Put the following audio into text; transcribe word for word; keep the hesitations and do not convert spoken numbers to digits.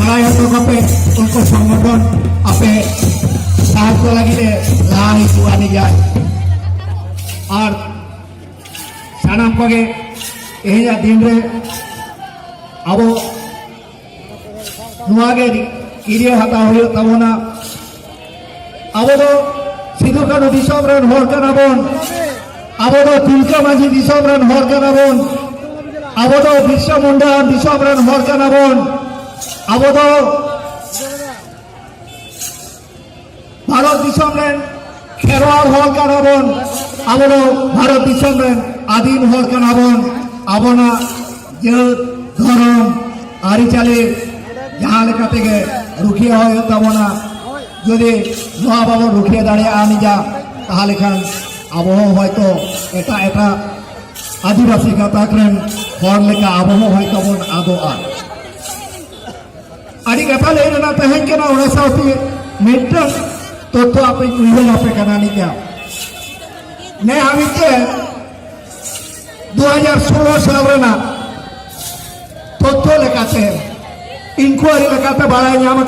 ᱵᱟᱲᱟᱭ ᱦᱚᱴᱚ ᱠᱟᱯᱮ, ᱩᱱᱠᱩ ᱥᱚᱝᱜᱚᱴᱷᱚᱱ ᱟᱯᱮ ᱥᱟᱦᱟᱡᱽᱡᱚ ᱞᱟᱹᱜᱤᱫ ᱮ ᱞᱟᱦᱟ ᱦᱤᱡᱩᱜᱼᱟ ᱱᱤᱡᱟᱨ᱾ ᱟᱨ ᱥᱟᱱᱟᱢ ᱠᱚᱜᱮ ᱛᱮᱦᱮᱧᱟᱜ ᱫᱤᱱ ᱨᱮ ᱟᱵᱚ ᱱᱚᱣᱟ ᱜᱮ ᱠᱤᱨᱭᱟᱹ ᱦᱟᱛᱟᱣ ᱦᱩᱭᱩᱜ ᱛᱟᱵᱚᱱᱟ᱾ ᱟᱵᱚ ᱫᱚ ᱥᱤᱫᱩ ᱠᱟᱹᱱᱦᱩ ᱫᱤᱥᱚᱢ ᱨᱮᱱ ᱦᱚᱲ ᱠᱟᱱᱟ ᱵᱚᱱ᱾ ᱟᱵᱚ ᱫᱚ ᱛᱤᱞᱠᱟᱹ ᱢᱟᱹᱡᱷᱤ ᱫᱤᱥᱚᱢ ᱨᱮᱱ ᱦᱚᱲ ᱠᱟᱱᱟ ᱵᱚᱱ᱾ ᱟᱵᱚ ᱫᱚ ᱵᱤᱨᱥᱟ ᱢᱩᱱᱰᱟ ᱫᱤᱥᱚᱢ ᱨᱮᱱ ᱦᱚᱲ ᱠᱟᱱᱟ ᱵᱚᱱ᱾ ᱟᱵᱚ ᱫᱚ ᱵᱷᱟᱨᱚᱛ ᱫᱤᱥᱚᱢ ᱨᱮᱱ ᱠᱷᱮᱨᱣᱟᱲ ᱦᱚᱲ ᱠᱟᱱᱟ ᱵᱚᱱ᱾ ᱟᱵᱚ ᱫᱚ ᱵᱷᱟᱨᱚᱛ ᱫᱤᱥᱚᱢ ᱨᱮᱱ ᱟᱹᱫᱤᱢ ᱦᱚᱲ ᱠᱟᱱᱟ ᱵᱚᱱ᱾ ᱟᱵᱚᱱᱟᱜ ᱡᱟᱹᱛ, ᱫᱷᱚᱨᱚᱢ, ᱟᱹᱨᱤᱪᱟᱹᱞᱤ ᱡᱟᱦᱟᱸ ᱞᱮᱠᱟ ᱛᱮᱜᱮ ᱨᱩᱠᱷᱤᱭᱟᱹ ᱦᱩᱭᱩᱜ ᱛᱟᱵᱚᱱᱟ᱾ ᱡᱩᱫᱤ ᱱᱚᱣᱟ ᱵᱟᱵᱚᱱ ᱨᱩᱠᱷᱤᱭᱟᱹ ᱫᱟᱲᱮᱭᱟᱜᱼᱟ ᱱᱤᱡᱟ, ᱛᱟᱦᱚᱞᱮ ᱠᱷᱟᱱ ᱟᱵᱚ ᱦᱚᱸ ᱦᱚᱭᱛᱚ ᱮᱴᱟᱜ ᱮᱴᱟᱜ ᱟᱹᱫᱤᱵᱟᱹᱥᱤ ᱜᱟᱛᱟᱠ ᱨᱮᱱ ᱦᱚᱲ ᱞᱮᱠᱟ ᱟᱵᱚ ᱦᱚᱸ ᱦᱚᱭᱛᱚ ᱵᱚᱱ ᱟᱫᱚᱜᱼᱟ᱾ ᱟᱹᱰᱤ ᱠᱟᱛᱷᱟ ᱞᱟᱹᱭ ᱨᱮᱱᱟᱜ ᱛᱟᱦᱮᱸ ᱠᱟᱱᱟ, ᱚᱱᱟ ᱥᱟᱶᱛᱮ ᱢᱤᱫᱴᱟᱝ ᱛᱚᱛᱛᱷᱚ ᱟᱯᱮᱧ ᱩᱭᱦᱟᱹᱨ ᱟᱯᱮ ᱠᱟᱱᱟ ᱱᱤᱡᱟ᱾ ᱱᱮ ᱦᱟᱹᱵᱤᱡ ᱛᱮ ᱫᱩ ᱦᱟᱡᱟᱨ ᱥᱳᱞᱳ ᱥᱟᱞ ᱨᱮᱱᱟᱜ ᱛᱚᱛᱛᱷᱚ ᱞᱮᱠᱟᱛᱮ, ᱤᱱᱠᱩᱣᱟᱨᱤ ᱞᱮᱠᱟᱛᱮ ᱵᱟᱲᱟᱭ ᱧᱟᱢ ᱟᱠᱟᱱᱟ᱾